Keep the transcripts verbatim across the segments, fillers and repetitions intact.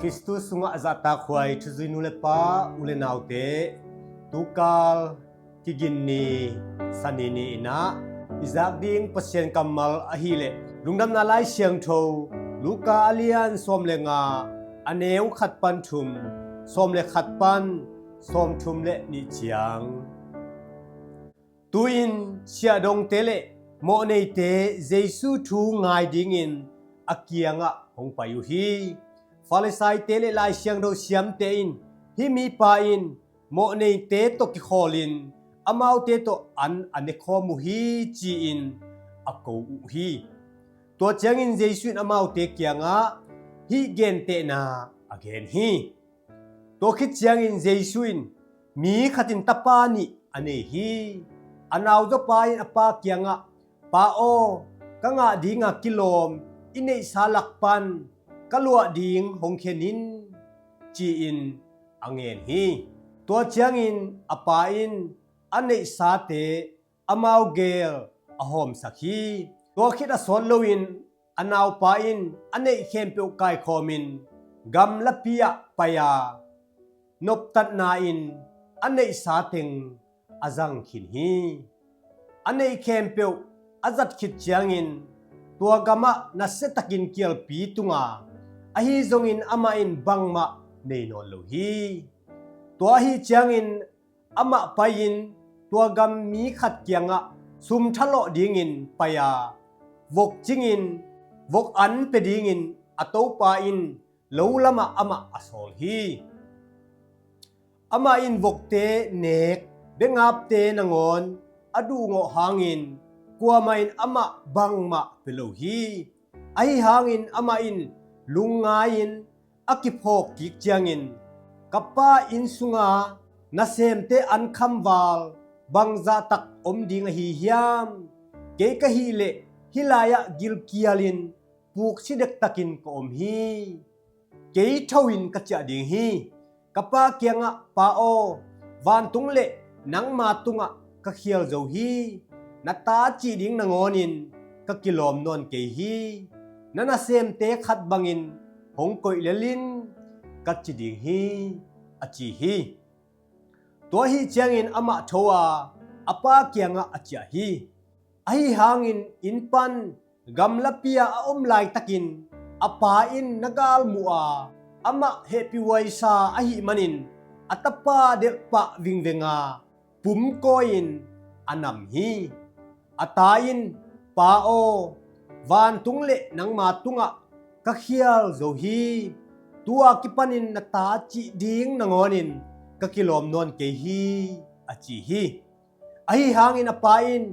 Khristu sungah a zahtakhuai thuzui nu le pa, u le naute, tukal Kigin ni, Sani ni-in ah i zak ding Pasian kammal ahih leh Lungdamna Lai Siangtho, Luka a lian sawm le nga, a neu khat pan thum, sawm le khat pan sawmthum le nih ciang. Tu-in siahdongte le mawhneite Jesu thu ngai dingin a kiangah hong pai uh hi. Farisaite le Lai Siangtho siamte in, "Hih mipa in mawhneite tawh kikhawlin amaute tawh an a nekhawm uh hi," ci-in a ko uh hi. Tua ciangin Jesu in amaute kiangah hih gentehna a gen hi. Tua khit ciangin Jesu in, "Mi khat in tapa nih a nei hi. A nauzaw pa in a pa kiangah, 'Pa aw, ka ngah dinga kilawm i neihsa lak pan ka luah ding hong khen in,' ci-in a ngen hi. Tua ciangin a pa in a neihsate amau gel a hawmsak hi. Tua khit a sawt loin a naupa in a neih khempeuh kaikhawmin gamlapi ah pai a, noptatna in a neihsa teng a zang khin hi. A neih khempeuh a zat khit ciangin tua gamah nasiatakin kialpi tung a, ahi zongin amah in bangmah nei nawn lo hi. Tua ahi ciangin amah pai-in tua gam mi khat kiangah sum thalawh dingin pai a, vok cingin vok an pia dingin a topa in lo lamah amah a sawl hi. Amah in vokte nek, bengapte nangawn a duhgawh hangin kuamah in amah bangmah pia lo hi. Ahi hangin amah in lungngai-in a kiphawk kik ciangin, 'Ka pa inn sunga nasemte an khamval bangzahtak om ding ahi hiam? Kei ka hih leh hih lai-ah gilkialin puksi dektakin ka om hi. Kei tho-in ka ciah ding hi. Ka pa kiangah, 'Pa aw, vantung le nangma tungah ka khial zo hi. Na ta cih ding nangawnin ka kilawm nawn kei hi. Na nasemte khat bangin hong koih lel in,' ka ci ding hi," a ci hi. Tua ahi ciangin amah tho a, a pa kiangah a ciah hi. Ahi hangin inn pan gamlapi-a a om laitakin a pa in na galmuh a, amah hehpihhuaisa ahih manin a tapa delhpah vingveng a, pumkawi-in a nam hi. A ta in, 'Pa aw, vantung le nangma tungah ka khial zo hi. Tu-a kipanin na ta cih ding nangawnin ka kilawm nawn kei hi,' a ci hi. Ahi hangin a pa in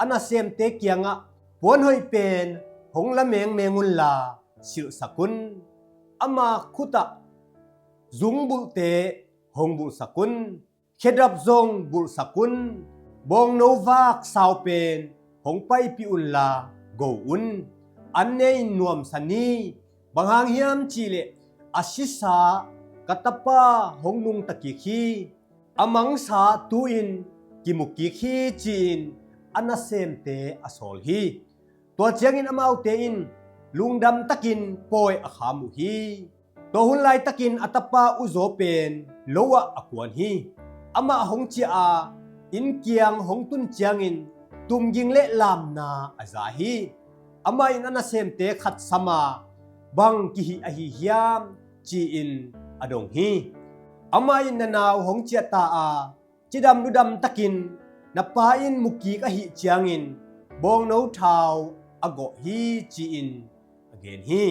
a nasemte kiangah, 'Puan hoih pen hong la mengmeng unla silhsak un. Ama khutah zungbulhte hong bulhsak un. Khedap zong bulhsak un. Bawngno vak sau pen hong paipih unla go un. An ne-in nuamsa ni. Bang hang hiam cihleh a sisa ka tapa hong nungta kik hi. A mangsa tu-in kimu kik hi,' ci-in a nasemte a sawl hi. Tua ciangin amaute in lungdam takin pawi a kham uh hi. Tua hun laitakin a tapa uzaw pen lo-ah a kuan hi. Amah hong ciah a, inn kiang hong tun ciangin tumging le lamna a za hi. Amah in a nasemte khat sam a, 'Bang kihih ahi hiam?' ci-in a dong hi. Amah in, 'Na nau hong ciah ta a, cidam ludam takin na pa in mu kik ahih ciangin bawngno thau a gawh hi,' ci-in a gen hi.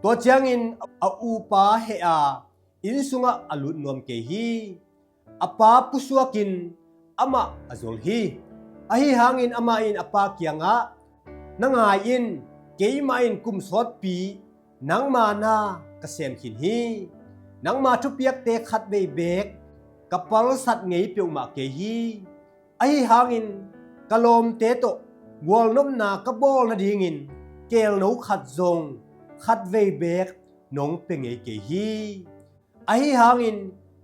Tua ciangin a upa heh a, inn sungah a lut nuam kei hi. A pa pusuakin amah a zol hi. Ahi hangin amah in a pa kiangah, 'Na ngai in, keimah in kum sawtpi nangma na ka sem khin hi. Nangma thupiakte khatvei beek ka palsat ngei peuhmah kei hi. Ahi hangin ka lawmte tawh gualnopna ka bawl nadingin keelno khat zong khatvei beek nong pia ngei kei hi. Ahi hangin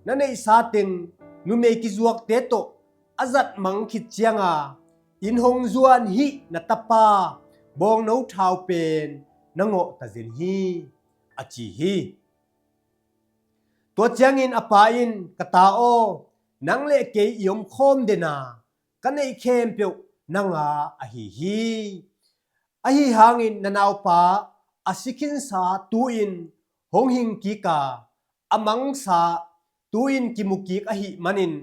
na neihsa teng numei kizuakte tawh a zatmang khit cianga inn hong zuan hih na tapa bawngno thau pen na ngawh ta zen hi,' a ci hi. Tua ciangin a pa in, "Ka ta aw, nang le kei i omkhawm dena ka neih khempeuh nanga ahi hi. Ahi hangin na naupa a si khinsa tu-in hong hing kik a, a mangsa tu-in kimu kik ahih manin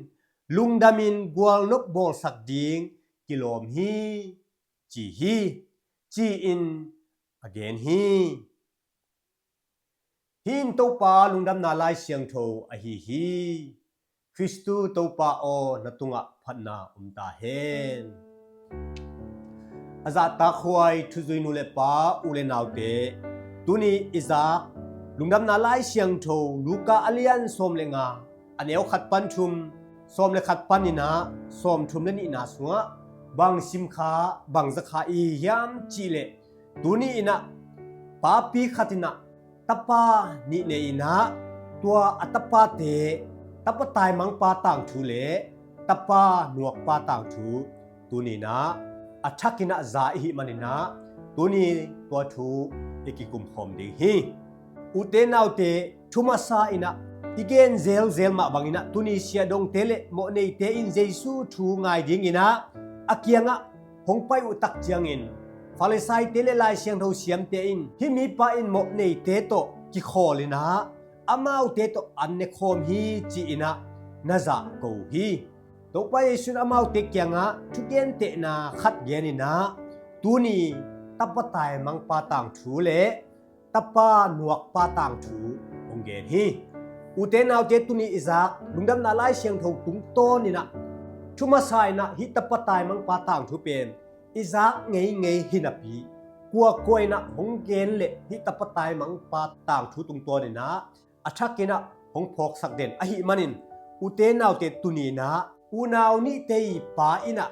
lungdamin gualnop bawlsak ding kilawm hi," ci hi, ci-in a gen hi. Hih in Topa Lungdamna Lai Siangtho ahi hi. Khristu Topa aw, na tungah phatna om ta hen. A zahtakhuai thuzui nu le pa, u le naute, tuni i zak Lungdamna Lai Siangtho Luka a lian sawm le nga, a neu khat pan thum, sawm le khat panin ah sawm thum le nihna sungah bang simkha, bang zakha i hiam cihleh, tuni in ah papi khat in ah tapa nih nei in ah, tua a tapate, tapa taimangpa tangthu le tapa nuakpa tangthu tuni in ah a thakin ah za i hih manin ah, tuni tua thu i kikumkhawm ding hi. Ute naute, thu masa in ah i gen zelzel mah bangin ah, tuni siahdongte le mawhneite in Jesu thu ngai dingin ah a kiangah hong pai uh tak ciangin, Farisaite le Lai Siangtho siamte in hih mipa in mawhneite tawh kikhawl in ah, amaute tawh an nekhawm hi, ci-in ah na zahko uh hi. Topa Jesu in amaute kiangah thugentehna khat gen in ah, tuni tapa taimangpa tangthu le tapa nuakpa tangthu hong gen hi. Ute naute, tuni i zak Lungdamna Lai Siangtho tungtawn in ah, thu masa in ah hih tapa taimangpa tangthu pen i zak ngeingei hi napi, kuakua in ah hong gen le hih tapa taimangpa tangthu tungtawn in ah a thakin ah hong phawksak den ahih manin, ute naute, tuni in ah unau nihte i pa in ah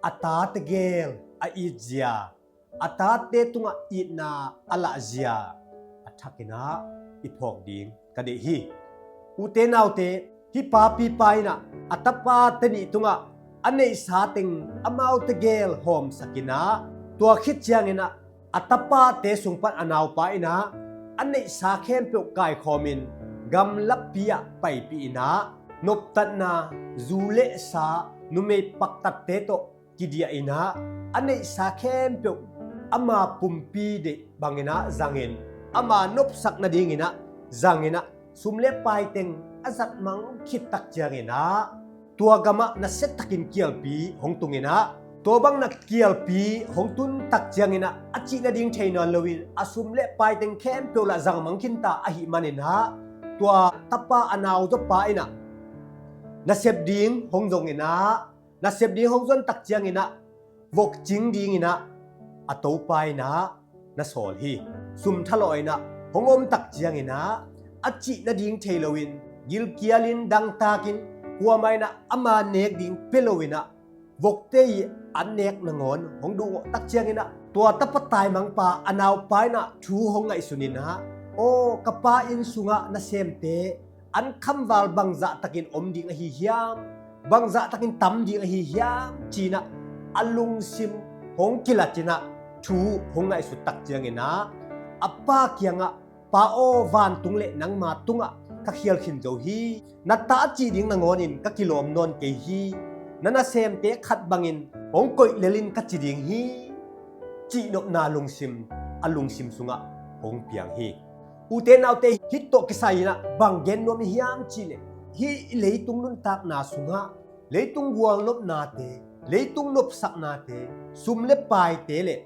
a ta tegel a itzia, a tate tungah itna a lahzia a thakin ah i phawk ding ka deih hi. Ute naute, hih papipa in ah a tapate nih tungah a neihsa teng amau tegel hawmsak in ah, tua khit ciangin ah a tapate sung pan a naupa in ah a neihsa khempeuh kaikhawmin gamlapi ah paipih in ah, noptatna, zu le sa, numei paktatte tawh kidiah in ah, a neihsa khempeuh ama pumpi deih bangin ah zangin, ama nopsak nadingin ah zangin ah, sum le pai teng a zatmang khit tak ciangin ah, tua gamah nasiatakin kialpi hong tung in ah, tua bang na kialpi hong tun tak ciangin ah a cih nading thei nawn loin a sum le pai teng khempeuh lah zangmang khinta ahih manin ah, tua tapa a nauzopa in ah nasep ding hong zong in ah, nasep ding hong zon tak ciangin ah vok cing dingin ah a topa in ah na sawl hi. Sum thalawh in ah hong om tak ciangin ah a cih nading thei loin, gilkialin, dangtakin, kuamah in ah ama nek ding pia loin ah, vokte i an nek nangawn hong duhgawh tak ciangin ah, tua tapa taimangpa a naupa in ah thu hong ngaihsun in ah, "Aw, ka pa inn sungah nasemte an khamval bangzah takin om ding ahi hiam, bangzah takin tam ding ahi hiam?" ci-in ah a lungsim hong kilat in ah thu hong ngaihsut tak ciangin ah, a pa kiangah, "Pa aw, vantung le nangma tungah ka khial khin zo hi. Na ta cih ding nangawnin ka kilawm nawn kei hi. Na nasemte khat bangin hong koih lelin ka ci ding hi," cihnopna lungsim a lungsim sungah hong piang hi. Ute naute, hih tawh kisai in ah bang gen nuam i hiam cihleh, hih i leitung nuntakna sungah leitung gualnopnate, leitung nopsaknate, sum le paite le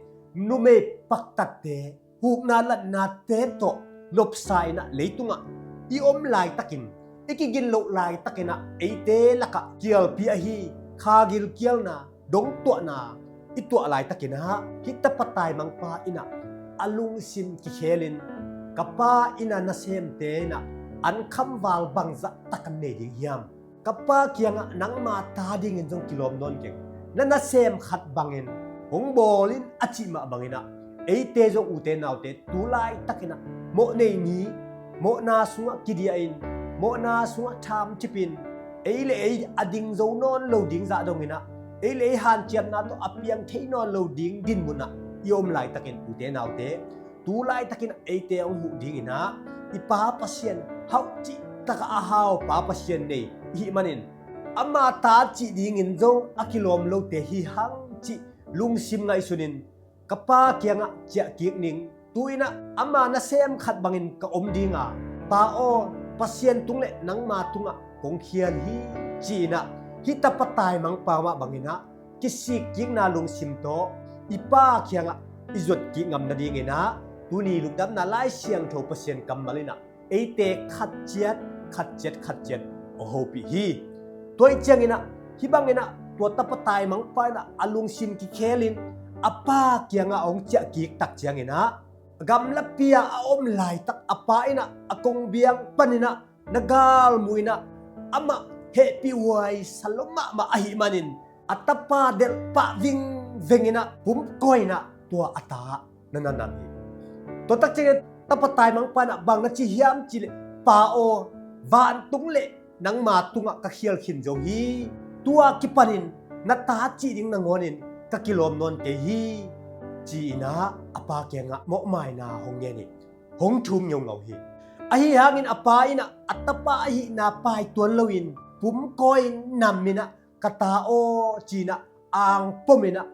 numei paktatte, hukna latnate tawh nopsa in ah leitungah i om laitakin, i kigin loh laitakin ah eite lakah kialpi ahi kha gilkialna, dongtuahna i tuah laitakin ah, hih tapa taimangpa in ah a lungsim kikhelin, "Ka pa inn ah nasemte in ah an khamval bangzah tak an nei ding hiam? Ka pa kiangah nangma ta dingin zong kilawm nawn keng. Na nasem khat bangin hong bawl in," a cih mah bangin ah, eite zong, ute naute, tu laitakin ah mawhnei ni, mawhna sungah kidiahin, mawhna sungah thamcipin, ei le ei a ding zo nawn lo ding zah dongin ah, ei le ei hanciamna tawh a piang thei nawn lo ding dinmun ah i om laitakin, ute naute, tu laitakin eite hong huh dingin ah, i Pa Pasian hauh cih takah a hau Pa Pasian nei i hih manin, ama ta cih dingin zong a kilawm lote hi hang cih lungsim ngaihsunin ka pa kiangah ciahkik ning. Tu-inah ama nasem khat bangin ka om dinga, Pa aw, Pasian tung le nangma tungah kong khial hi, ci-inah hih tapa taimangpa mah banginah kisikkikna lungsim tawh i pa kiangah i zuatkik ngam nadinginah tuni lungdamna Lai Siangtho Pasian kammal inah eite khatciat khatciat khatciat hong hopih hi. Tua ih cianginah hih banginah tua tapa taimangpa inah a lungsim kikhelin a pa kiangah hong ciahkik tak cianginah gamlapi-a a om laitak a pa inah a kongbiang paninah na galmu inah amah hehpihhuai sa lo mahmah ahih manin a tapa delhpah vingveng inah pumkawi inah tua a ta na nanam hi. Tua tak ciangin tapa taimangpa inah bang na ci hiam cihleh, Pa aw, vantung le nangma tungah ka khial khin zo hi. Tua kipanin na ta cih ding nangawnin ka kilawm nawn kei hi, ci-inah a pa kiangah mawhmaina hong ngen hi. Hong thum ngeungau hi. Ahi hangin a pa inah a tapa ahihna paituan loin pumkawi nam inah ka ta aw, ci-inah angpom inah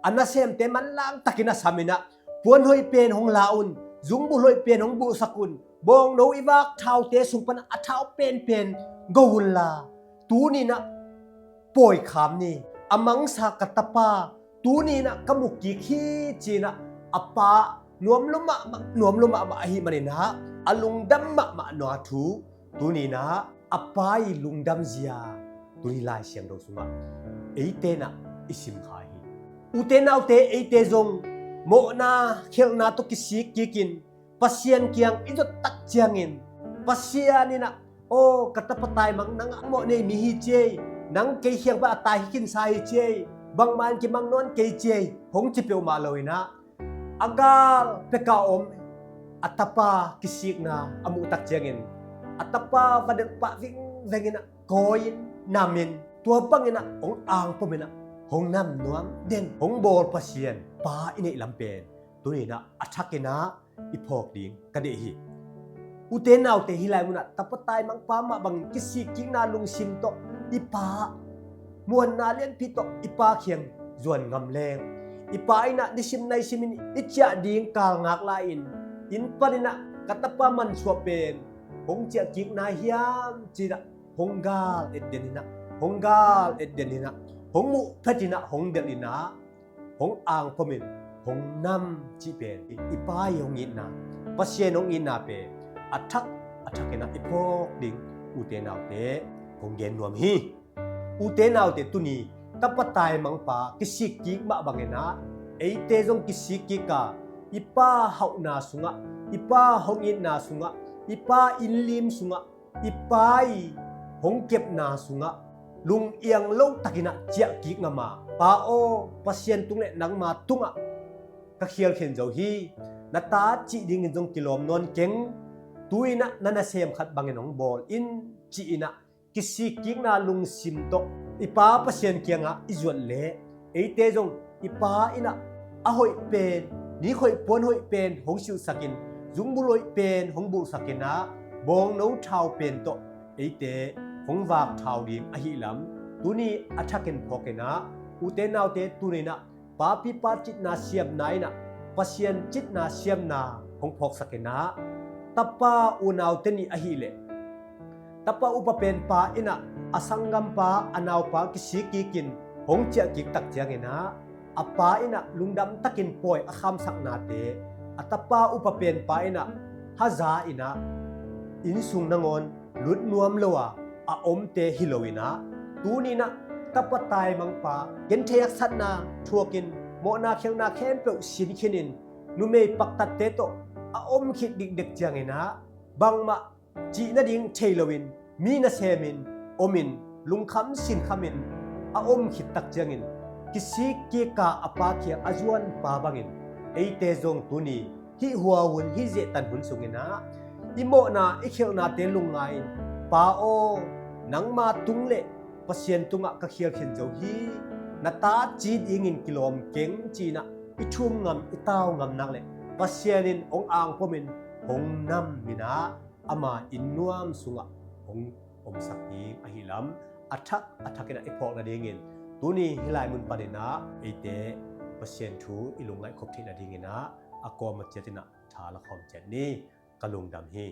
a nasemte manlang takin a sam inah puan hoih pen hong la un, zungbulh hoih pen hong bulhsak un, bawngno i vak thaute sung pan a thau penpen go unla, tuni inah pawi kham ni. A mangsa ka tapa tuni inah ka mu kik hi, ci-inah a pa nuam lo mahmah, nuam lo mahmah ahih maninah a lungdam mahmah nua thu tuni inah a pa ih lungdamzia tuni Lai Siangtho sungah eite inah i simkha hi. Ute naute, eite zong mawhna khelhna tawh kisik kikin Pasian kiang i zot tak ciangin Pasian inah, aw, ka tapa taimang, nang a mawh nei mi hi ci ei, nang kei kiang pan a tai hi khinsa hi ci ei, bangmah in kimang nawn kei ci ei, hong ci peuhmah lo inah a gal peka om a tapa kisikna a muh tak ciangin a tapa va delhpah vingveng inah kawi-in namin tua bang inah hong angpom inah hong nam nuam den hong bawl Pasian Pa i neih lam pen tuni inah a thak inah i phawk ding ka deih hi. Ute naute, hih lai munah tapa taimangpa mah bangin kisikkikna lungsim tawh i pa, muanna lianpi tawh i pa kiang zuan ngam leng, i pa inah nisim naisimin i ciah ding kal ngak lai-in inn paninah ka tapa mansuah pen hong ciahkik nai hiam ci-inah hong gal et den inah, hong gal et den inah, hong muh phet inah hong delh inah hong angpomin hong nam cih pen i pa ih hong itna, Pasian hong itna pen a thak a thak inah i phawk ding ute naute kong gen nuam hi. Ute naute, tuni tapa taimangpa kisik kik mah bang inah eite zong kisik kik a, i pa hauhna sungah, i pa hong itna sungah, i pa innlim sungah, i pa ih hong kepna sungah lungiang lo takinah ciah kik ngam a, Pa aw, Pasian tung le nangma tungah ka khial khin zo hi. Na ta cih dingin zong kilawm nawn keng. Tu-inah na nasem khat bangin hong bawl in, ci-inah kisik kikna lungsim tawh i Pa Pasian kiangah i zuat leh eite zong i pa inah a hoih pen, nik hoih puan hoih pen hong silhsakin, zungbulh hoih pen hong bulhsak inah, bawngno thau pen tawh eite hong vak thau ding ahihlam tuni a thakin phawk inah, ute naute, tuni inah papi pa citna siamna inah Pasian citna siamna hong phawksak inah, tapa unaute nih ahileh tapa upa penpa inah a sanggampa, a naupa kisik kikin hong ciah kik tak cianginah a pa inah lungdam takin pawi a khamsaknate, a tapa upa penpa inah haza inah innsung nangawn lut nuam lo a a omte hi lo inah, tuni inah tapa taimangpa genthei haksatna thuakin mawhna khialhna khempeuh sin khinin numei paktatte tawh a om khit dikdek cianginah bangmah cih nading thei loin mi nasemin omin lungkham sinkhamin a om khit tak ciangin kisik kik a, a pa kiang a zuanpa bangin eite zong tuni hih hua hun, hih zehtan hun sunginah i mawhna i khialhnate lungngai-in, Pa aw, nangma tung le Pasian tungah ka khial khin zo hi. Na ta ci dingin kilawm keng, ci-inah i thum ngam, i tau ngam nak leh Pasian in hong angpomin hong nam inah ama inn nuam sungah hong omsak ding ahi lam a thak a thak in ah i phawk nadingin tuni hih lai mun panin ah eite Pasian thu i lungngaih khop theih nadingin ah a kawm a ciat in ah tha la khawm ciat ni. Ka lungdam hi.